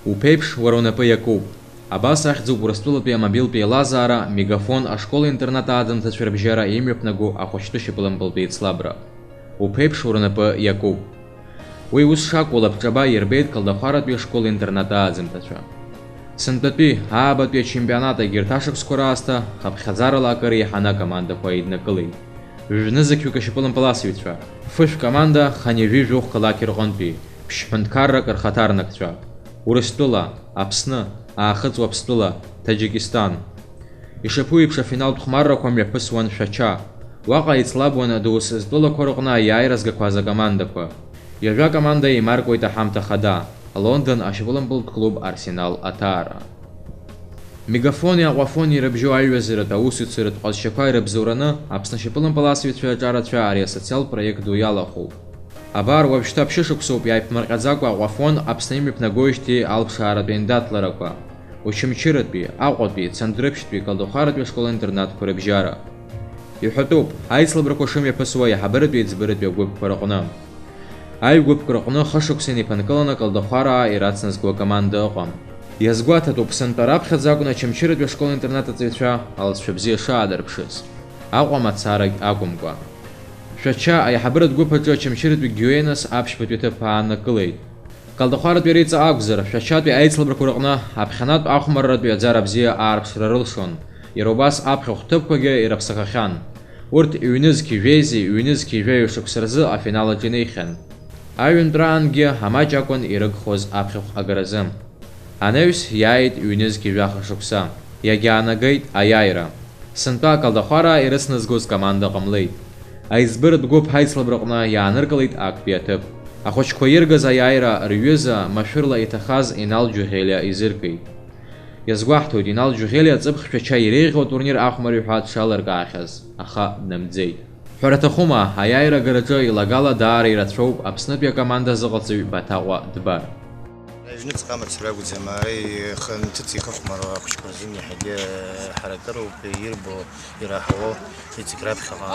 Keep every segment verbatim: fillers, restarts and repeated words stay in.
Уԥеиԥш, уара унапы иакуп. Абас ахьӡуп Урыстәылатәи амобилтә еилазаара Мегафон ашкол-интернат ааӡамҭацәа рыбжьара имҩаԥнаго ахәыҷтәы шьапылампылтә еицлабра. Уԥеиԥш, уара унапы иакуп. Уи ус шакәу лабҿаба ирбеит Калдахәаратәи ашкол-интернат ааӡамҭацәа. Сынтәатәи, аабатәи ачемпионат егьырҭ ашықәсқәа раасҭа хыԥхьаӡарала акыр еиҳаны акомандақәа еиднакылеит. Ҩнызқьҩык ашьапылампыласыҩцәа, фышә команда хынҩажәи жәохә қалақь рҟынтәи, ԥшь ҳәынҭқаррак рхаҭарнакцәа, Урыстәыла, Аԥсны, Аахыҵ Уаԥстәыла, Таџьикистан. Ишаԥу еиԥш, афиналтә хәмаррақәа мҩаԥысуан Шәача. Уаҟа еицлабуан адоусы зтәылақәа рыҟны аиааира згақәаз акомандақәа. Ҩажәа команда еимаркуеит аҳамҭа хада, Лондон ашьапылампылтә клуб Арсенал аҭаара. Мегафони Аҟәафони ирыбжьоу аиҩызаратә аусуцәа рытә ҟазшьақәа ирыбзоураны Аԥсны ашьапылампыласыҩцәа аҿарацәа ари асоциалтә проект ду иалахәуп. Абар, уажәшьҭа ԥшьышықәсоуп иааиԥмырҟьаӡакәа Аҟәафон Аԥсны имҩаԥнагоижьҭеи алԥшааратә еиндаҭларақәа, Очамчыратәи, Аҟәатәи, Цандрыԥшьтәи, Калдахәаратәи ашкол-интернатқәа рыбжьара. Иҳәатәуп, аицлабрақәа шымҩаԥысуа аиҳабыратәи аиҵбыратәи агәыԥқәа рыҟны. Аҩ-гәыԥк рыҟны хышықәса инеиԥынкыланы Калдахәараа ирацназго акоманда ыҟам. Иазгәаҭатәуп, сынтәа раԥхьаӡа акәын Очамчыратәи ашкол-интернат аҵаҩцәа алҵшәа бзиа шаадырԥшыз, Аҟәа мацарагь акәымкәа. Шәача аиҳабыратә гәыԥ аҿы Очамчыратәи Гиуенас аԥшьбатәи аҭыԥ ааннакылеит. Калдахәаратәи ари ҵаҟа акәзар, Шәачатәи аицлабрақәа рыҟны аԥхьанатә ахәмарратәи аӡара бзиа аарԥшра рылшон, иара убас аԥхьахә ҭыԥқәагьы ирыԥсахахьан. Урҭ ҩнызқь жәеизеи ҩнызқь жәаҩа шықәса рзы афинал аҿы инеихьан. Аҩынтәраангьы амаҷ акәын ирыгхоз аԥхьахә агаразы. Анаҩс иааит ҩнызқь жәаха шықәса, иагьаанагеит аиааира. Сынтәа акалдахәараа ирыцназгоз команда ҟамлеит. Аиҵбыратә гәыԥ аицлабраҟны иааныркылеит актәи аҭыԥ. Ахәыҷқәа иргаз аиааира рҩыза машәырла иҭахаз Инал Џьуӷелиа изыркит. Иазгәаҳҭоит, Инал Џьуӷелиа аҵыԥх Шәача иреиӷьу атурнир ахәмарҩ ҳәа дшалыркаахьаз, аха днамӡеит. Ҳәара аҭахума, аиааира агараҿы илагала даара ирацәоуп Аԥснытәи акоманда азыҟаҵаҩ Баҭаҟәа Дбар. Аҩныҵҟа амацара акәӡам, ара ихы нҭыҵ ихыхәмаруа ахәыҷқәа рзын иаҳагьы ҳаракыроуп, ирбо, ираҳауо, иҵегь раԥхьаҟа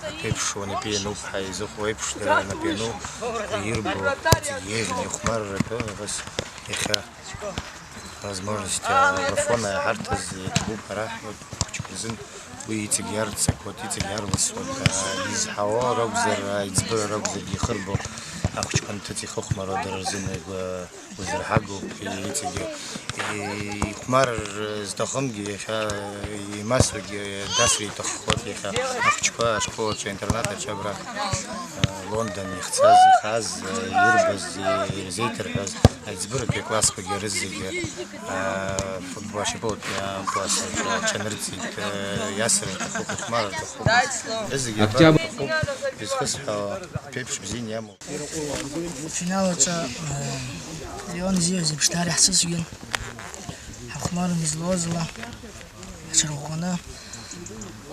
аԥеиԥш уанатәи иануп ҳәа изыхәо еиԥш, дара рнапы иану, ирбо, иҵегь еиӷьны ихәмарратәы, абас иахьа возможность, а, Мегафон аиҳарҭаз иаҭабуп ҳара, вот, ахәыҷқәа рзын. Уи иҵегь иарццакуеит, иҵегь иарласуеит, аа, изҳауа ракәзар, аиҵбыра ракәзаргьы ихырбо, ахәыҷқәа нҭыҵ ихыхәмаруа дара рзын игәы-, гәазырҳагоуп, иҵегьы ихәмарыр зҭахымгьы, иахьа имасуагьы дасра иҭаххоит, иахьа ахәыҷқәа ашкол аҿы, аинтернат аҿы абра, аа, Лондон ихцаз, ихаз, ирбаз, ирзеиҭарҳәаз, аиҵбыратәи аклассқәагьы рызегьы, аа, футбол, ашьапылампылтәи акласс аҿы аҽанырҵеит, иасыр рҭахуп, ихәмар рҭахуп. Зегьы Октиабр. Рҭахуп, изхысҳәаауа, ԥеиԥш бзианы иамоуп. Финал аҿы, э, Леон зиа зеиԥш даара иаҳцәыцәгьан, ҳахәмарын излоз ала. Аҽарӷәӷәаны,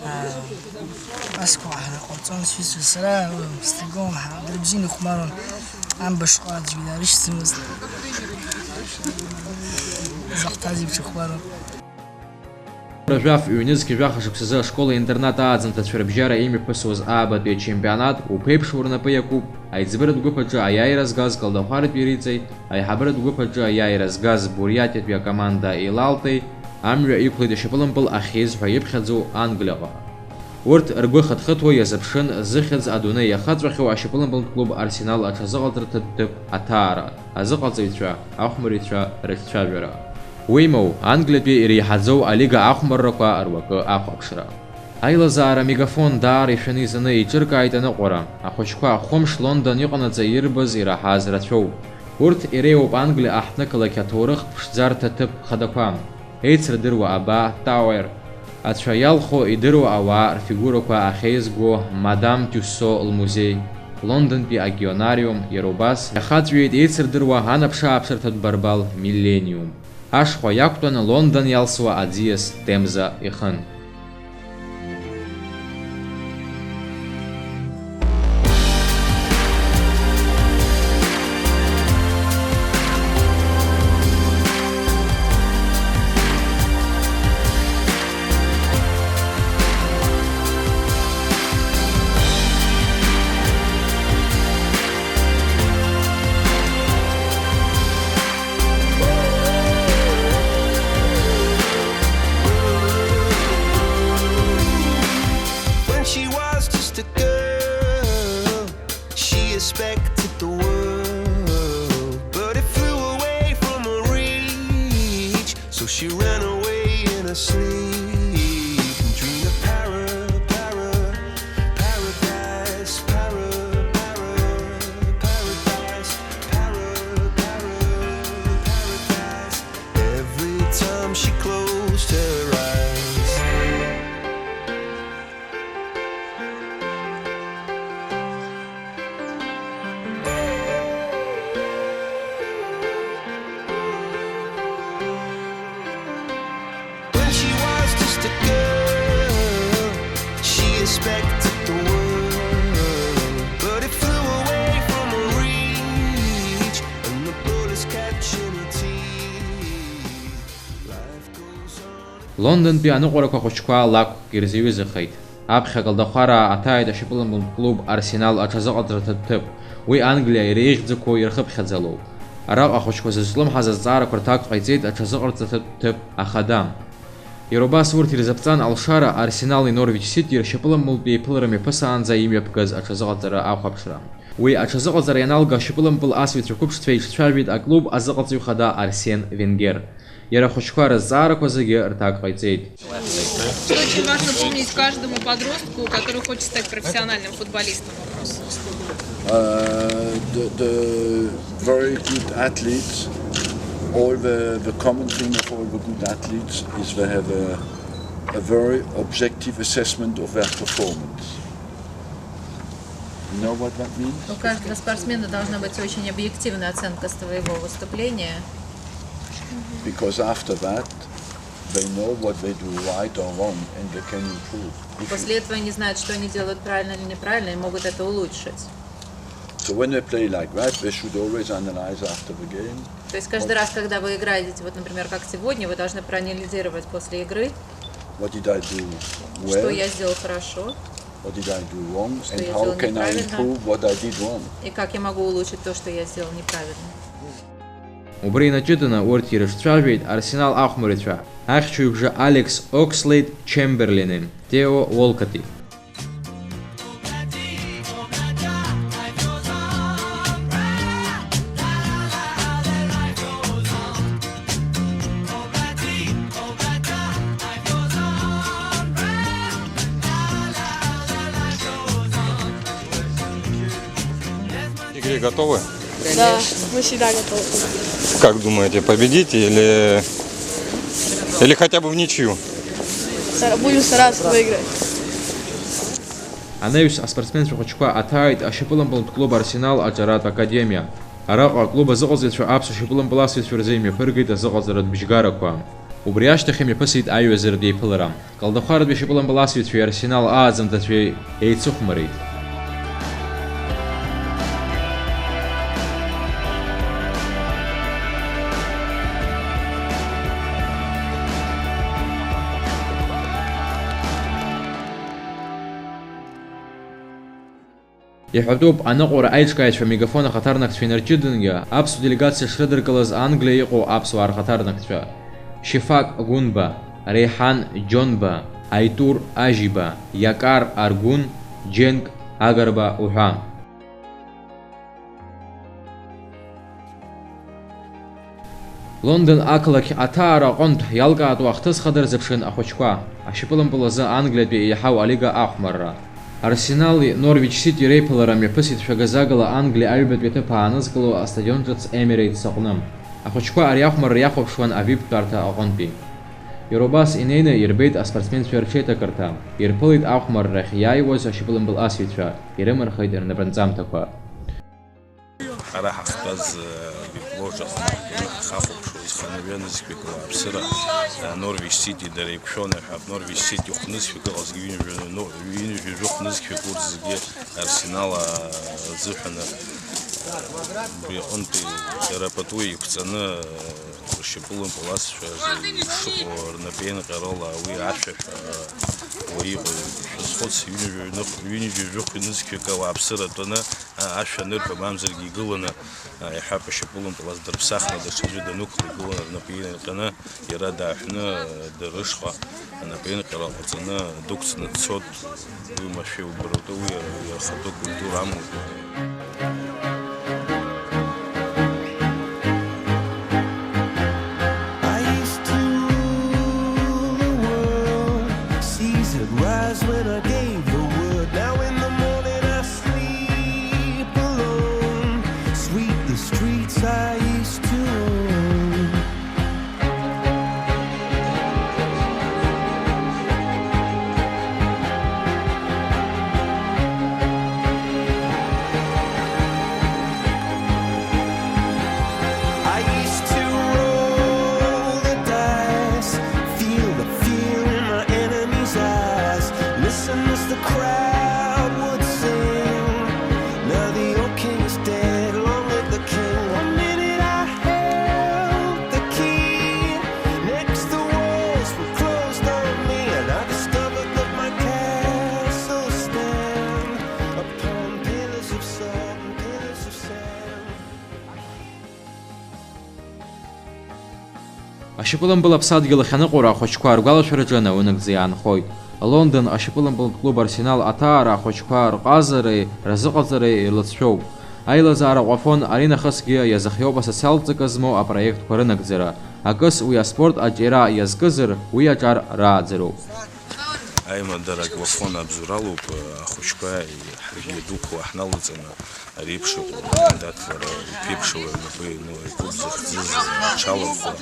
аа, асқәа ҳара ҟарҵон, сҩызцәа сара, сҭагылан, ҳа, дара бзианы ихәмаруан, амбашҟа аӡәгьы даарышьҭӡамызт. Захәҭаз еиԥш ихәмаруан. Жәаф ҩнызқь жәаха шықәсазы ашкол-интернат ааӡамҭацәа рыбжьара имҩаԥысуаз аабатәи ачемпионат уԥеиԥш урнапы иакуп, аиҵбыратә гәыԥ аҿы аиааира згаз Калдахәаратәи Риҵеи, аиҳабыратә гәыԥ аҿы аиааира згаз Буриатиатәи акоманда Илалтеи, Амҩа иқәлеит ашьапылампыл ахьиз ҳәа иԥхьаӡоу Англиаҟа. Урҭ ргәы хыҭхыҭуа иазыԥшын зыхьӡ адунеи иахаҵәахьоу ашьапылампылтә клуб Арсенал аҽазыҟаҵарҭатә ҭыԥ аҭаара, азыҟаҵаҩцәа, ахәмарҩцәа рыҿцәажәара. Уимоу, Англиатәи иреиҳаӡоу алига ахәмаррақәа руакы ахәаԥшра. Аилазаара Мегафон даара ишәаны изаны еиҿыркааит аныҟәара, ахәыҷқәа хәымш Лондон иҟанаҵы ирбаз ираҳаз рацәоуп. Урҭ иреиуоуп Англиа аҳҭнықалақь аҭоурыхтә ԥшӡарҭа ҭыԥ хадақәа. Еицырдыруа абаа, Тауер, ацәа иалху идыруа ауаа рфигурақәа ахьеизго Мадам Тюссо лмузеи, Лондонтәи акионариум, иара убас иахаҵәиеит еицырдыруа анаԥшааԥшырҭатә барбал Миллениум. Ашхәа иақәтәаны Лондон иалсуа аӡиас Темза ихын. Лондонтәи аныҟәарақәа ахәыҷқәа лакәк ирзаҩызахеит. Аԥхьа аколдахәараа аҭааит ашьапылампылтә клуб Арсенал аҽазыҟаҵарҭатә ҭыԥ. Уи Англиа иреиӷьӡақәоу ирхыԥхьаӡалоуп. Араҟа ахәыҷқәа зызҿлымҳаз азҵаарақәа рҭак ҟаиҵеит аҽазыҟарҵарҭатә ҭыԥ ахада. Иара убас урҭ ирзаԥҵан алшара Арсенали Норвич Сити ршьапылампылтә еиԥылара мҩаԥысаанӡа имҩаԥгаз аҽазыҟаҵара ахәаԥшра. Уи аҽазыҟаҵара ианалга ашьапылампыл асыҩцәа қәыԥшцәа иҿцәажәеит аклуб азыҟаҵаҩ хада Арсен Венгер. Иара ахәыҷқәа рызҵаарақәа зегьы рҭак ҟаиҵеит. Что очень важно помнить каждому подростку, который хочет стать профессиональным футболистом? Uh, the, the very good athletes, all the, the common thing of all the good athletes is they have a, a very objective assessment of their performance. You know what that means? У каждого спортсмена должна быть очень объективная оценка своего выступления. Because after that, they know what they do right or wrong and they can improve. If you- После этого они знают, что они делают правильно или неправильно, и могут это улучшить. So when they play like that, they should always analyze after the game То есть каждый раз, когда вы играете, вот, например, как сегодня, вы должны проанализировать после игры, what did I do что well, я сделал хорошо, what did I do wrong, Что and я how сделал can I неправильно. Improve what I did wrong. И как я могу улучшить то, что я сделал неправильно. Убри инаҷыданы урҭ ирыцәцәажәеит Арсенал ахәмарҩцәа, ахьчаҩыбжа Алекс Окслейд Чемберлини, Тео Уолкоти. Игре готовы? Да, мы всегда готовы. Как думаете, победите или, или хотя бы в ничью? Стар- Будем стараться выиграть. Анаҩс аспортсменцәа хәыҷқәа аҭааит ашьапылампылтә клуб Арсенал аҿаратә академиа. Араҟа аклуб азыҟаҵаҩцәа аԥсуа шьапылампыласыҩцәа рзы имҩаԥыргеит азыҟаҵаратә бжьгарақәа. Убри ашьҭахь имҩаԥысит аиҩызаратә еиԥылара. Калдахәаратәи ашьапылампыласыҩцәеи Арсенал ааӡамҭацәеи еицыхәмарит. Иҳәатәуп, аныҟәара аиҿкааҩцәа Мегафон ахаҭарнакцәа инарҷыдангьы, аԥсуа делегациа шрыдыркылаз Англиа иҟоу аԥсуаа рхаҭарнакцәа, Шьефак Гәынба, Реиҳан Џьонба, Аитур Ажьиба, Иакар Аргәын, Џьенк Агарба уҳәа. Лондон ақалақь аҭаара аҟынтә иалкаатәу ахҭыс хада рзыԥшын ахәыҷқәа, ашьапылампыл азы Англиатәи еиҳау алига ахәмарра. Арсенали Норвич Сити реиԥылара мҩаԥысит шәага-загала Англиа аҩбатәи аҭыԥ аанызкыло астадион ҿыц Emirates аҟны. Ахәыҷқәа ари ахәмарра иахәаԥшуан авип-тәарҭа аҟынтәи. Иара убас инеины ирбеит аспортсменцәа рҽеиҭакырҭа, ирԥылеит ахәмаррахь иааиуаз ашьапылампыл асыҩцәа, ирымырхеит рнапынҵамҭақәа. Ҳара ҳахьтәаз, э, Виплоҿ аҟны ҳахьхахәаԥшуаз хынҩажәа нызқьҩык ауааԥсыра, э, Норвич Сити дара еиқәшәон ҳәа, Норвич Сити хә нызқьҩык ыҟазгьы ҩынҩажәа, но-, ҩынҩажәи жәохә нызқьҩык урҭ зегьы Арсенал, э, азыҳәан, э, убри аҟынтәи дара пату еиқәҵаны, э, ршьапылампыласцәа ишыҟоу рнапеинҟьарала уи ашәа ҳәа, э, уа иҟоу шәазхәыц, ҩынҩажәи ҩных-, ҩынҩажәи жәохә нызқьҩык ауааԥсыра атәаны, ашәа анырҳәа, мамзаргьы игыланы, иаҳҳәап, ашьапылампыл аздырԥсахны, даҽаӡәы данықәла игыланы рнапы инарҟьаны, иара дааҳәны, дара рышҟа анапеинҟьара ҟаҵаны дықәҵны дцот, уи машәа иубаратәы, уи иара, иара ахатәы культура амоуп. I used to rule the world. Seas would rise when I gave the word. Now in the morning I sleep alone. Sweep the streets I used to own. Ашьапылампыл аԥсадгьыл ахьаныҟоу ахәыҷқәа ргәалашәараҿы наунагӡа иаанхоит. Лондон ашьапылампылтә клуб Арсенал аҭаара ахәыҷқәа рҟазареи рзыҟаҵареи ирлацәоуп. Аилазаара Аҟәафон аринахысгьы иазыхиоуп асоциалтә ҵакы змоу апроектқәа рынагӡара. Акыс, уи аспорт аҿиара иазкызар, уи аҿар рааӡароуп. Аимадара Аҟәафон абзоуралоуп, ахәыҷқәа ҳаргьы дукәа ҳналаҵаны, ари еиԥш иҟоу аҩндаҭлара, иԥеиԥшыло рнапы иану аклуб захьӡыз, аҽалархәа,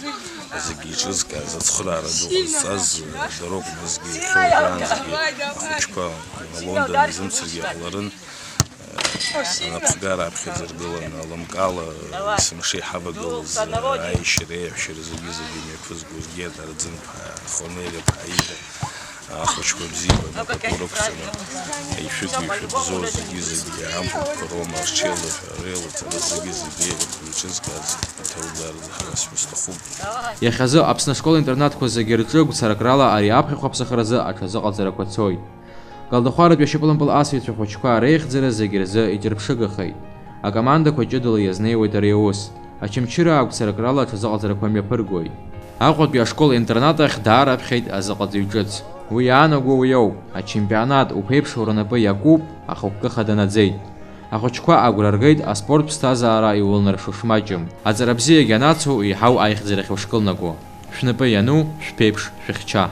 зегьы еиҿызкааз, ацхыраара ду ҟазҵаз, Дароу Кәмызгьы, иахьа уажәраанӡагьы ахәыҷқәа Лондон изымцаргьы ҟаларын. Анапхгара аԥхьаӡа ргыланы, алымкаала, есымша иҳавагылаз, аиашьара, аиаҳәшьара зегьы-зегьы имҩаԥызгоз Герда Арӡынԥҳа, Хонелиа-ԥҳа Ида, ахәыҷқәа бзиақәа рнапаҿы рықәҵаны, аишәыгҩышәа бзоу зегьы-зегьы, ампылқәа роума, рҽеилаҳәа, реилаҵара зегьы-зегьы еиҿызкааз аҭоуба рзы ҳара сҳәо сҭахуп. Иахьазы Аԥсны ашкол-интернатқәа зегьы рҿы гәцаракрала ари аԥхьахә аԥсахразы аҽазыҟаҵарақәа цоит. Галдахәаратәи ашьапылампыл асыҩцәа хәыҷқәа реихьӡара зегьы рзы иҿырԥшыгахеит. Акомандақәа ҷыдала иазнеиуеит ари аус. Очамчыра агәцаракрала аҽазыҟаҵарақәа мҩаԥыргоит. Аҟәатәи ашкол-интернат ахь даараԥхьеит азыҟаҵаҩ ҿыц. Уи иаанаго уи ауп, ачемпионат уԥеиԥшу рнапы иакуп, ахықәкы хада наӡеит. Ахәыҷқәа агәра ргеит аспорт ԥсҭазаара иулнаршо шмаҷым. Аҵара бзиагьы анацу еиҳау аихьӡарахь ушкылнаго. Шәнапы иану, шәԥеиԥш, шәыхьча.